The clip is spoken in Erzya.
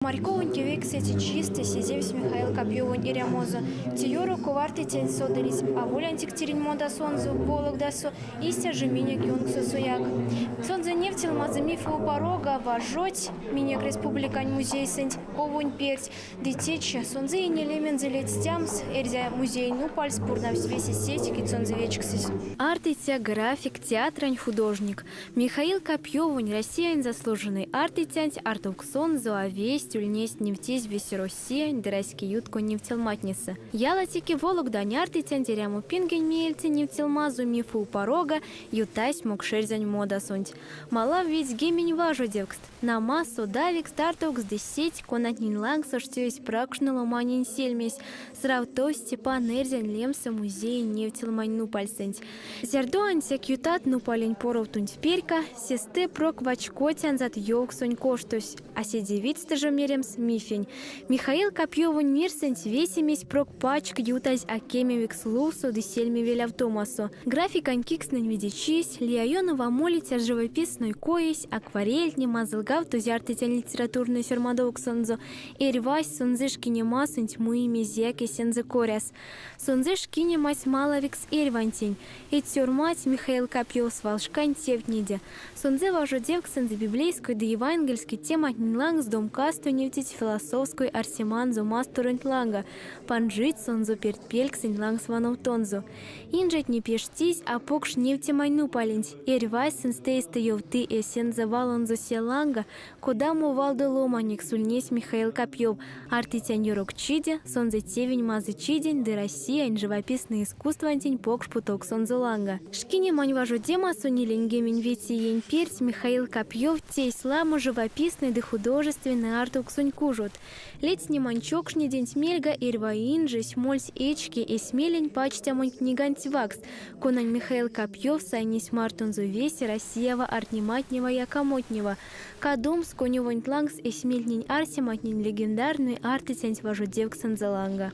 Умарьковонь кевейксэце чистэ сезевсь Михаил Копьёвонь эрямозо. Те ёроков артыцянть содылизь аволь ансяк тиринь модасонзо, Вологдасо, истя жо минек ёнкссояк. Сонзэ невтелмазо Мифы у порога важодсь минек республикань музейсэнть ковонь перть. Ды течи, сонзэ ине лемензэ ледстямс, Эрзя музеень нупальс пурнавсть весе сеть, кить сонзэ вечксызь. Артыця, график, театрань художник. Михаил Копьёвонь, Россиянь заслуженной артыцянть артовксонзо а весть ульнесть невтезь весероссиянь ды раськеютконь невтелматнесэ. Ялатеке Вологдань артыцянть эрямопингень меельце невтелмазо Мифы у порога ютась мокшэрзянь модасонть. Малав ведьгемень важодевкст, нама, содавикс артовкст ды сеть, конатнень лангс оштё эзь пракшно ломанень сельмесь, сравтовсь Степан Эрьзянь лемсэ музеень невтелмань нупальсэнть. Зярдо ансяк ютат нупалень поровтонть перька, сестэ прок вачкодтянзат ёвксонь коштось, а седе видьстэ жо меремс, мифень. Михаил Копьёвонь мирсэнть весемесь прок пачк ютазь а кемевикс лувсо ды сельмевелявтомасо. Графикань кикстнэнь видечись, лия ёнов а молиця живописной коесь, акварельтне, мазылгавтозь артыцянь литературной сёрмадовксонзо, эрьвась сонзэ шкинемасонть муи мезеяк эсензэ коряс. Сонзэ шкинемась малавикс эрьвантень. Эдь сёрмадсь Михаил Копьёв свалшкань тевтнеде. Сонзэ важодевксэнзэ библейской ды евангельской тематнень лангс домкасто невтить философской арсеманзо масторонть ланга, панжить сонзэ пертьпельксэнть лангс вановтонзо. Инжетне пештизь а покш невтемань нупаленть. Эрьвась сынст эйстэ ёвты эсензэ валонзо се ланга, Кодамо валдо ломанекс ульнесь Михаил Копьёв, артыцянь ёрокчиде, сонзэ тевень мазычиденть ды Россиянь живописной искусствантень покш путовксонзо ланга. Шкинемань важодемасо ниленьгемень вете иень перть Михаил Копьёв тейсь ламо живописной ды художественной артовксонь кужот. Ледстнемань чокшнеденть мельга эрьва инжесь мольсь эчке эсь мелень пачтямонь книганть ваксс, конань Михаил Копьёв сайнесь мартонзо весе Россиява ардтнематнева-якамотнева. Кадомс конёвонть лангс эсь мельтнень-арсематнень легендарной артыцянть важодевксэнзэ ланга.